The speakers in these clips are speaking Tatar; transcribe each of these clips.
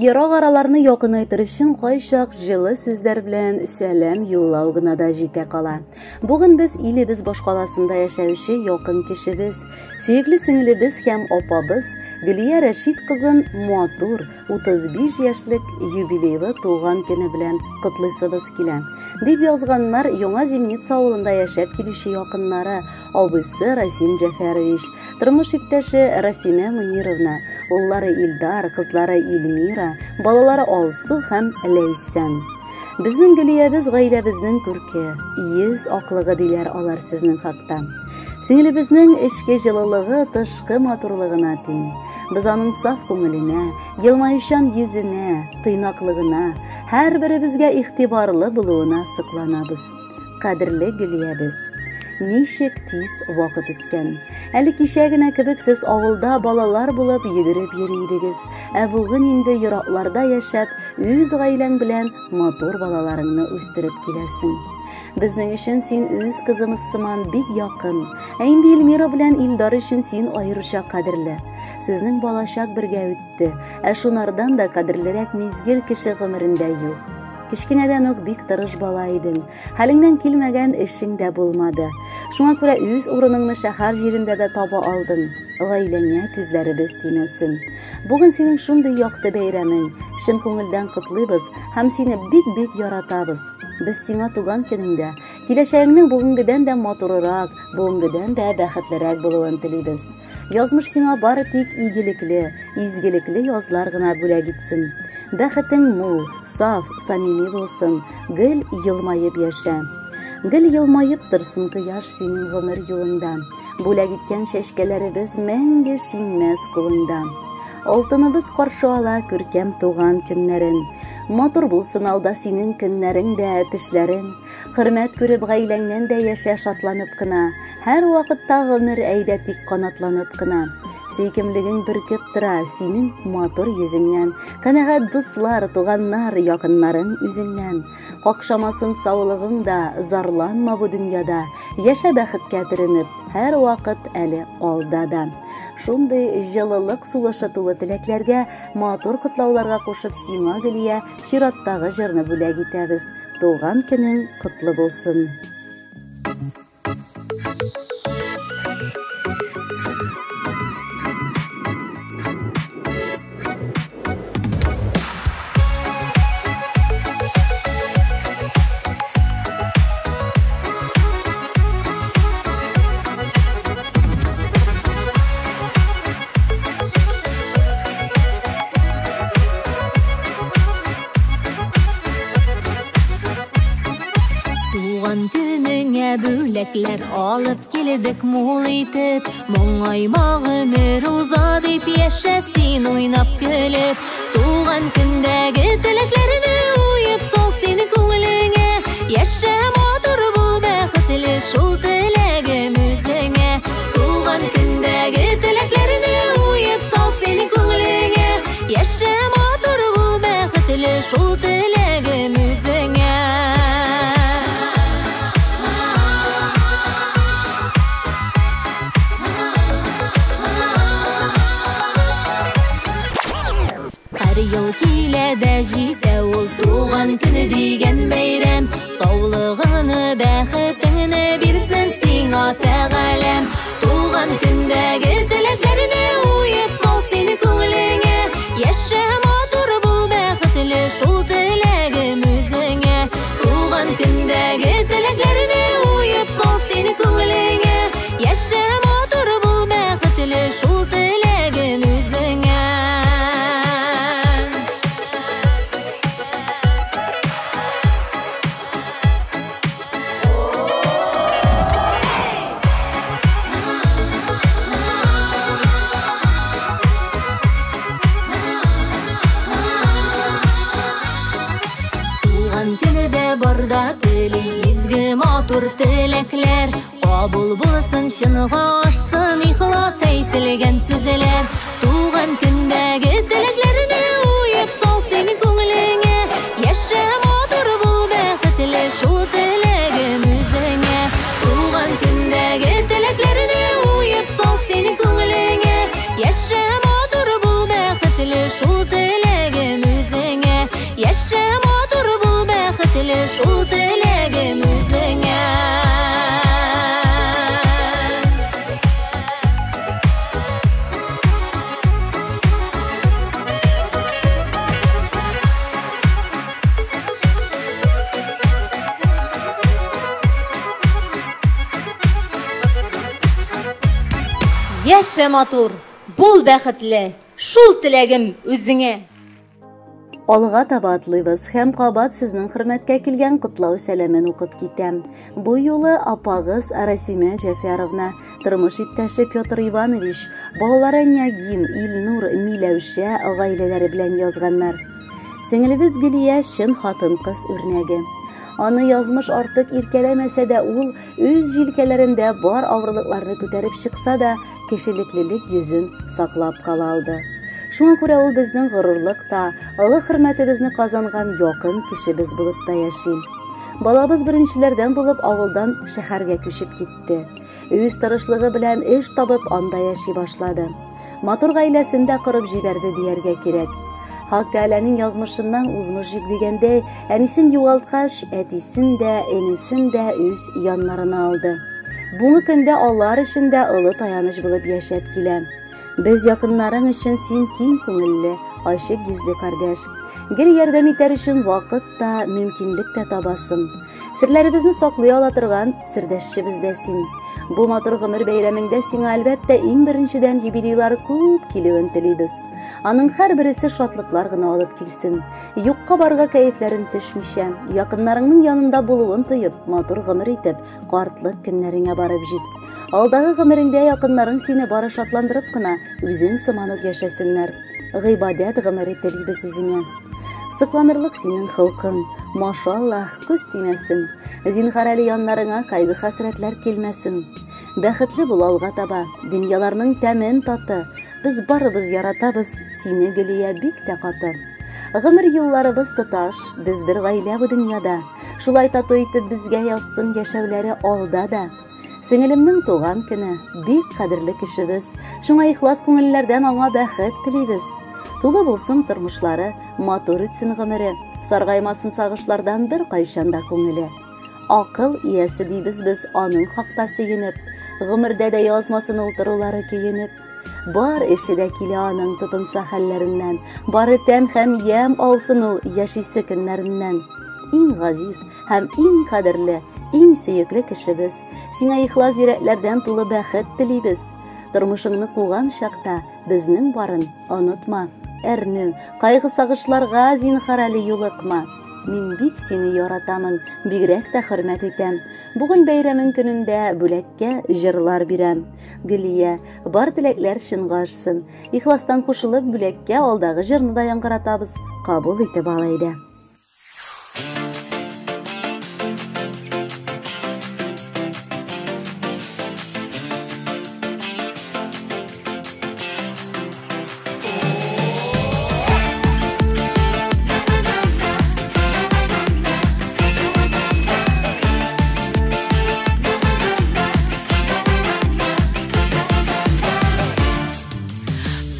Ерак араларны якынайтыр өчен кайчак җылы сүзләр белән сәлам юллау гына да җитә кала. Бүген без илебез башкаласында яшәүче якын кешебез, сөекле сеңлебез һәм апабыз Гөлия Рәшит кызын матур 35 яшьлек юбилейлы туган көне белән котлыйсыбыз килә. Дип язганнар Яңа Зимница авылында яшәп килүче якыннары, абыйсы Расим Җәфәрович, тормыш иптәше Расимә Мөнировна, уллары Илдар, кызлары Илмира, балалары Алсу һәм Ләйсән. Безнең Гөлиябез гаиләбезнең күрке, йөз аклыгы диләр алар сезнең хакта. Сеңелебезнең эчке җылылыгы тышкы матурлыгына тиң. Без аның саф күңеленә, елмаючан йөзенә, тыйнаклыгына, һәрберебезгә игътибарлы булуына сокланабыз. Кадерле Гөлиябез! Ничек тиз вакыт үткән. Әле кичә генә кебек сез авылда балалар булып йөгереп йөри идегез. Ә бүген инде еракларда яшәп, үз гаиләң белән матур балаларыңны үстереп киләсең. Безнең өчен син үз кызымыз сыман бик якын. Ә инде Эльмира белән Илдар өчен син аеруча кадерле. Сезнең балачак бергә үтте, ә шунардан да кадерлерәк мизгел кеше гомерендә юк. Кечкенәдән үк бик тырыш бала идең. Хәлеңнән килмәгән эшең дә булмады. Шуңа күрә үз урыныңны шәһәр җирендә дә таба алдың. Гаиләңә күзләребез тимәсен. Бүген синең шундый якты бәйрәмең. Чын күңелдән котлыйбыз һәм сине бик-бик яратабыз. Без сиңа туган көнеңдә киләчәгеңнең бүгенгедән дә матурырак, бүгенгедән дә бәхетлерәк булуын телибез. Язмыш сиңа бары тик игелекле, изгелекле язлар гына бүләк итсен. Бәхетең мул, саф, самими булсын, гел елмаеп яшә. Гел елмаеп торсын кояш синең гомер юлыңда. Бүләк иткән чәчкәләребез мәңге шиңмәс кулыңда. Алтыныбыз каршы ала күркәм туган көннәрен. Матур булсын алда синең көннәрең дә, төшләрең. Хөрмәт күреп гаиләңнән дә яшә шатланып кына. Һәр вакытта гомер әйдә тик канатланып кына. Сөйкемлегең бөркеп тора синең матур йөзеңнән. Канәгать дуслар, туганнар, якыннарың үзеңнән. Какшамасын саулыгың да, зарланма бу дөньяда. Яшә бәхеткә төренеп, һәр вакыт әле алда да. Шундый җылылык сулышы тулы теләкләргә, матур котлауларга кушып сиңа, Гөлия, чираттагы җырны бүләк итәбез. Туган көнең котлы булсын! Туган көнеңә бүләкләр алып килдек мул итеп. Моңайма гомер уза дип яшә син уйнап көлеп. Туган көндәге теләкләрне уеп сал син күңелеңә. Яшә матур бул, бәхетле шул теләгем үзеңә. Туган көндәге теләкләрне уеп сал син күңелеңә. Яшә матур бул, бәхетле шул теләгем үзеңә. Һәр ел килә дә җитә ул туган көне дигән бәйрәм. Саулыгыңны, бәхетеңне бирсен сиңа Тәгаләм. Туган көндәге теләкләрне уеп сал син күңелеңә. Яшә матур бул, бәхетле шул теләгем үзеңә. Туган көндәге теләкләрне уеп сал син күңелеңә. Яшә матур бул, бәхетле шул теләгем үзеңә. Туган көне дә барда тели изге матур теләкләр. Кабул булсын, чынга ашсын ихлас әйтелгән сүзләр. Туган көндәге теләкләрне уеп сал син күңелеңә. Яшә матур бул, бәхетле шул теләгем үзеңә. Туган көндәге теләкләрне уеп сал син күңелеңә. Яшә матур бул, бәхетле шул теләгем Яшә матур, бул бәхетле, шул теләгем үзеңә. Алга таба атлыйбыз һәм кабат сезнең хөрмәткә килгән котлау сәламен укып китәм. Бу юлы апагыз Расимә Җәфәровна, тормыш иптәше Петр Иванович, балалары Нягим, Илнур, Миләүшә гаиләләре белән язганнар. Сеңелебез Гөлия чын хатын-кыз үрнәге. Аны язмыш артык иркәләмәсә дә, ул үз җилкәләрендә бар авырлыкларны күтәреп чыкса да, кешелеклелек йөзен саклап кала алды. Шуңа күрә ул безнең горурлык та, олы хөрмәтебезне казанган якын кешебез булып та яши. Балабыз беренчеләрдән булып авылдан шәһәргә күчеп китте. Үз тырышлыгы белән эш табып анда яши башлады. Матур гаиләсен дә корып җибәрде дияргә кирәк. Хак Тәгаләнең язмышыннан узмыш җик дигәндәй, әнисен югалткач, әтисен дә, энесен дә үз яннарына алды. Бүгенге көндә алар өчен дә олы таяныч булып яшәп килә. Без якыннарың өчен син киң күңелле, ачык йөзле кардәш. Гел ярдәм итәр өчен вакыт та, мөмкинлек тә табасың. Серләребезне саклый ала торган сердәшчебез дә син. Бу матур гомер бәйрәмеңдә сиңа, әлбәттә, иң беренчедән юбилейлар күп килүен телибез. Аның һәрбересе шатлыклар гына алып килсен. Юкка барга кәефләрең төшмичә, якыннарыңның янында булуын тоеп, матур гомер итеп, картлык көннәреңә барып җит. Алдагы гомереңдә якыннарың сине бары шатландырып кына, үзең сыман ук яшәсеннәр. Гыйбадәт гомере телибез үзеңә. Сокланырлык синең холкың, машаллаһ, күз тимәсен. Зинһар әле яннарыңа кайгы-хәсрәтләр килмәсен. Бәхетле бул алга таба, дөньяларның тәмен таты. Без барыбыз яратабыз сине, Гөлия, бик тә каты. Гомер юлларыбыз тоташ, без бер гаилә бу дөньяда. Шулай тату итеп безгә язсын яшәүләре алда да. Сеңелемнең туган көне, бик кадерле кешебез. Шуңа ихлас күңелләрдән аңа бәхет телибез. Тулы булсын тормышлары, матур үтсен гомере, саргаймасын сагышлардан бер кайчан да күңеле. Акыл иясе дибез без аның хакта сөенеп, гомердә дә язмасын ул торулары көенеп. Бар эше дә килә аның тотынса хәлләреннән, бары тәм һәм ямь алсын ул яшисе көннәреннән. Иң газиз һәм иң кадерле, иң сөекле кешебез, сиңа ихлас йөрәкләрдән тулы бәхет телибез. Тормышыңны куган чакта безнең барын онытма. Әрнү, кайгы-сагышларга зинһар әле юлыкма. Мин бик сине яратамын, бигрәк тә хөрмәт итәм. Бүген бәйрәмең көнендә бүләккә җырлар бирәм. Гөлия, бар теләкләр чынга ашсын. Ихластан кушылып бүләккә алдагы җырны да яңгыратабыз. Кабул итеп ал әйдә.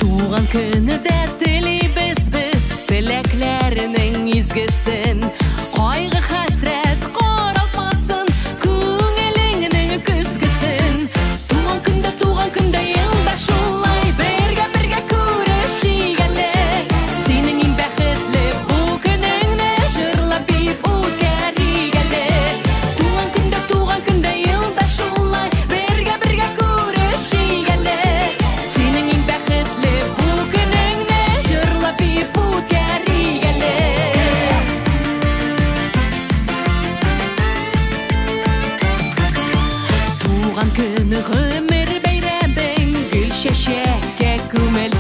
Туган көне дә телибез без теләкләренең изгесен. Кайгы хәсрәт каралтмасын күңелеңнең көзгесен. Туган көндә, туган көндә елда шулай бергә бергә күрешик әле. Синең иң бәхетле бу көнеңне җырлап биеп үткәрик әле. Туган көндә, туган көндә елда шулай бергә бергә күрешик әле. Синең иң бәхетле бу көнеңне җырлап биеп үткәрик әле. Туган көне гомер бәйрәмең гөл чәчәккә күмелсен.